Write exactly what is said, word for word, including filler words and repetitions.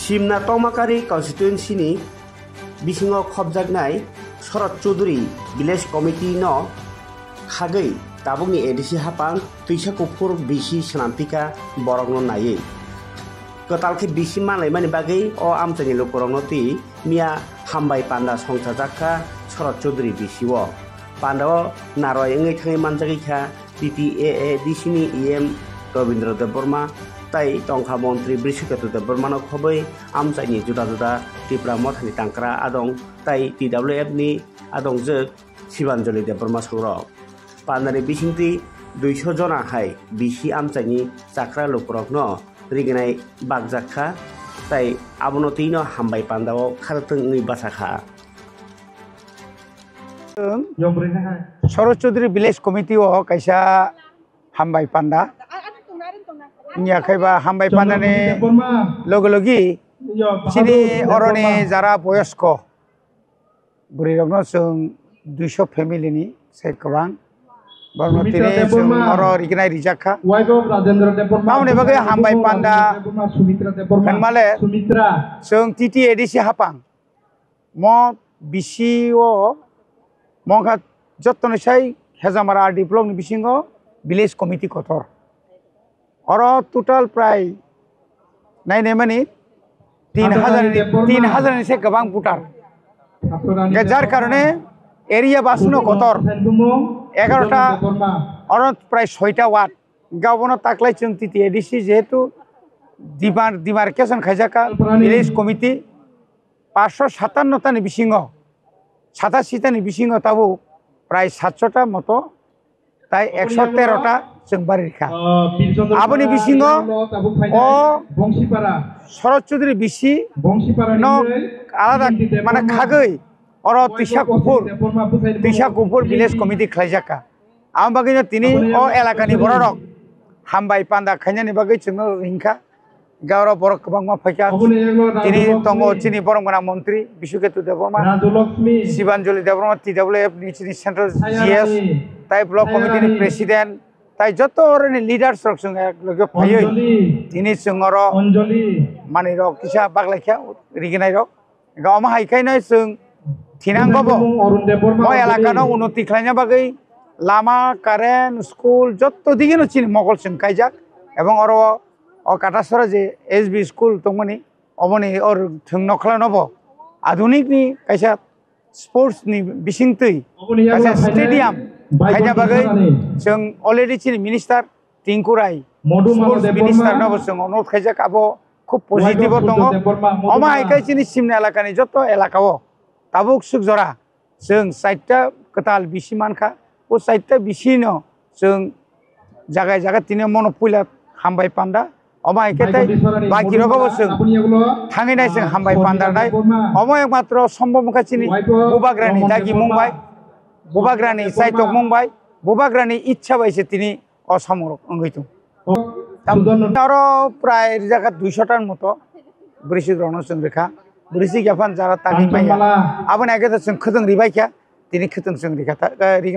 Chimna Tongmakari constituency ni bisingo khopjaknai Sorot Chaudhary Village Committee no khagwi tabukni A D C hapang twisa kuphur bisi swnampikha borokno naiwi. Kwtal khe bisi manlaimani bagwi o amchaini lukurokno twi miya hambai panda songchajak kha Sorot Chaudhary bisi o. Pandao narwai wngwi thangwi manjagwi kha T T A A D C ni E M Rabindra Debbarma tai tongkha montri Brisiketu Debbarmano khobwi amchaini juda juda Tipra Mothani tangkra adong tai T W F ni adongjwk Sibanjali Debbarma songrok. Pandani bisingtwi duiso jona hai bisi amchaini chakra lukurokno riginai bakjak kha, tai abono twino hambai pandao kharatwng wngwi bacha kha. Sorot Chaudhary Village Committee o kaisa hambai panda. Wngya khe ba hambai pandani loge logi chini oroni jara boyosko bwrwirokno chwng duiso family ni se kwbang. Borokno tini chwng oro riginai rijak kha. Tamoni bagwi hambai panda hwnmale chwng T T A D C hapang. Mo bisi o mongkha jottoni sai Hejamara R D block ni bisingo village committee kotor. Oro total prai nai nai mani tin hajar ni, tin hajar ni se kwbang voter. Hingkhe jar karone area basino kotor egarota, oro prai soita ward. Hingkhe obono taklai chwng T T A D C jehetu demar-, demarcation khaijak kha village committee. Paanso satanno tani bisingo, satashi tani bisingo tabuk prai satso ta moto, tai ekso tero ta chwng bari rikha. Aboni bisingo o Sorot Chaudhary bisi no alada mane khagwi oro Twisa Kuphur, Twisa Kuphur village committee khlaijak kha. Aboni bagwino tini o elakani bororok hambai panda khainani bagwi chwngno ringkha. Hingkhe oro borok kwbangma phaikha. Tini tongo chini borom gwnang montri Biswaketu Debbarma, Sibanjali Debbarma, T W F ni chini central G S, tai block committee ni president, tai joto oroni leaders rok chwng ek loge phaiwi tini chwng oro manwi rok kisa baklaikha riginai rok. Hingkhe omo hai khe no chwng thinango bo o elaka no unnoti khlaina bagwi lama, current, school joto dige no chini mokol chwng kaijak, ebong oro o Katasora je S B school tongmani, oboni or thwng nokla no bo adunik ni kaisa sports ni bisingtwi kaisa stadium khaina bagwi chwng already chini minister Tinku Rai, sports minister no bo chwng onurodh khaijak, abo khub positive o tongo. Omo hai khe chini Simna elakani joto elakao tabuk swk jora chwng chaita kwtal bisi mankha, o chaita bisi no chwng jaga jaga tini mono puila hambai panda. Omo hai khe tei baki rogo bo chwng thangwi nai chwng hambai panda nai. Omo ekmatro sombom wngkha chini Bubagrani dagi mung bai, Bubagrani chaitok mung bai, Bubagrani ichha bai se tini o samung rok wngwi tong. Tam aro prai rijak kha duiso ta ni moto bwrwi chwk rok no chwng rikha. Bwrwi chwk ya phano jara tangwi manya. Aboni age to chwng khwtwng ribai kha, tini khwtwng chwng rikha ta, eh, ri